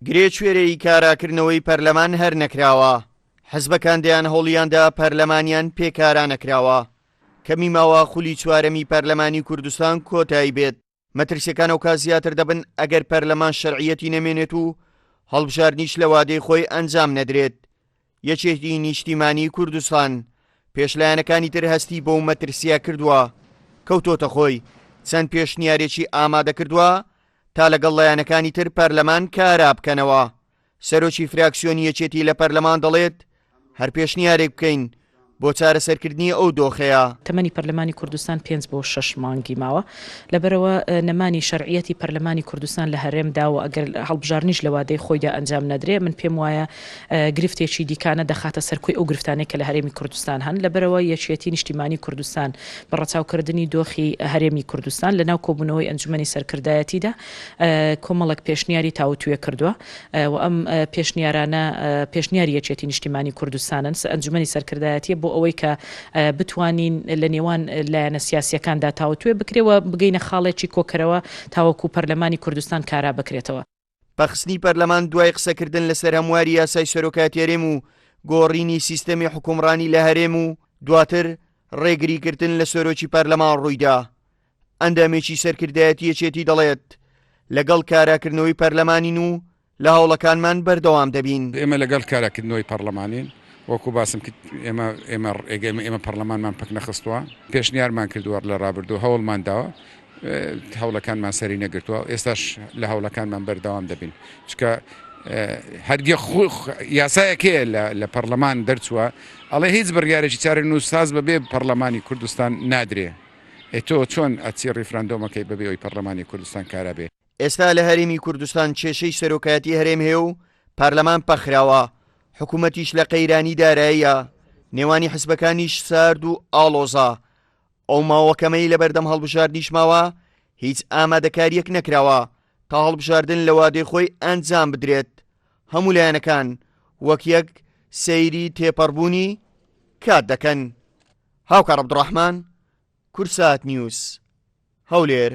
گرێ کوێرەی کاراکردنەوەی پەرلەمان هەر نەکراوە، حزبەکان دەیان هەوڵیاندا پەرلەمانیان پێ کارا نەکراوە، کەمی ماوە خولی چوارەمی پەرلەمانی کوردستان کۆتایی بێت، مەترسیەکان ئەوکات زیاتر دەبن ئەگەر پەرلەمان شەرعیەتی نەمێنێت و هەڵبژاردنیش لە وادەی خۆی ئەنجام نەدرێت. یەکێتی نیشتیمانی کوردستان پێش لایەنەکانی تر هەستی بەو مەترسیە کردووە، کەوتۆتە خۆی، چەند پێشنیارێکی ئامادە کردووە تا لەگەڵ لایەنەکانی تر پەرلەمان کارا بکەنەوە. سەرۆکی فراکسیۆنی یەکێتی لە پەرلەمان دەڵێت، هەر پێشنیارێک بکەین بۆ چارەسەرکردنی ئەو دۆخەیە. تەمەنی پەرلەمانی کوردستان پێنج بۆ شەش مانگی ماوە، لەبەرئەوە نەمانی شەرعیەتی پەرلەمانی کوردستان لە هەرێمدا و ئەگەر هەڵبژاردنیش لە وادەی خۆیدا ئەنجام نەدرێ، من پێم وایە گرفتێکی دیکانە دەخاتە سەر کۆی ئەو گرفتانەی کە لە هەرێمی کوردستان هەن. لەبەرئەوە یەکێتی نیشتیمانی کوردستان بە ڕەچاوکردنی دۆخی هەرێمی کوردستان لەناو کۆبوونەوەی ئەنجومەنی سەرکردایەتیدا کۆمەڵێک پێشنیاری تاوتوێ کردووە و ئەم پێشنیارانە پێشنیاری یەکێتی نیشتیمانی کوردستانن ئەنجومەنی سەرکردایەتیە بۆ ئەوەی کە بتوانین لە نێوان لایەنە سیاسیەکاندا تاوتوێ بکرێ و بگەینە خاڵێکی کۆکەرەوە تاوەکو پەرلەمانی کوردستان کارا بکرێتەوە. پەخستنی پەرلەمان دوای قسەکردن لەسەر هەمواری یاسای سەرۆکایەتی هەرێم و گۆڕینی سیستەمی حوکمڕانی لە هەرێم و دواتر ڕێگریکردن لە سەرۆکی پەرلەمان ڕوویدا. ئەندامێکی سەرکردایەتی یەکێتی دەڵێت، لەگەڵ کاراکردنەوەی پەرلەمانین و لە هەوڵەکانمان بەردەوام دەبین. ئێمە لەگەڵ کاراکردنەوەی پەڕلەمانین، وەکو باسم کرد ئێمە ئێمە ئێمە پەڕلەمانمان پەک نەخستووە، پێشنیارمان کردووە لە ڕابردوو هەوڵمان داوە، هەوڵەکانمان سەری نەگرتووە، ئێستاش لە هەوڵەکانمان بەردەوام دەبین، چونکە هەرگێ یاسایەک هەیە لە پەڕلەمان دەرچووە ئەڵێ هیچ بڕیارێکی چارەنووسساز بەبێ پەڕلەمانی کوردستان نادرێ. ئێ تۆ چۆن ئەچی ڕیفراندۆمەکەی بەبێ ئەوی پەڕلەمانی کوردستان کارا بێ؟ ئێستا لە هەرێمی کوردستان کێشەی سەرۆکایەتی هەرێم هەیە و پەرلەمان پەکخراوە، حکومەتیش لە قەیرانی داراییە، نێوانی حزبەکانیش سارد و ئاڵۆزە، ئەو ماوە کەمەی لەبەردەم هەڵبژاردنیش ماوە هیچ ئامادەکارییەک نەکراوە تا هەڵبژاردن لە وادەی خۆی ئەنجام بدرێت، هەموو لایەنەکان وەک یەک سەیری تێپەڕبوونی کات دەکەن. هاوکار عەبدوڕەحمان، کوردسات نیوز، هەولێر.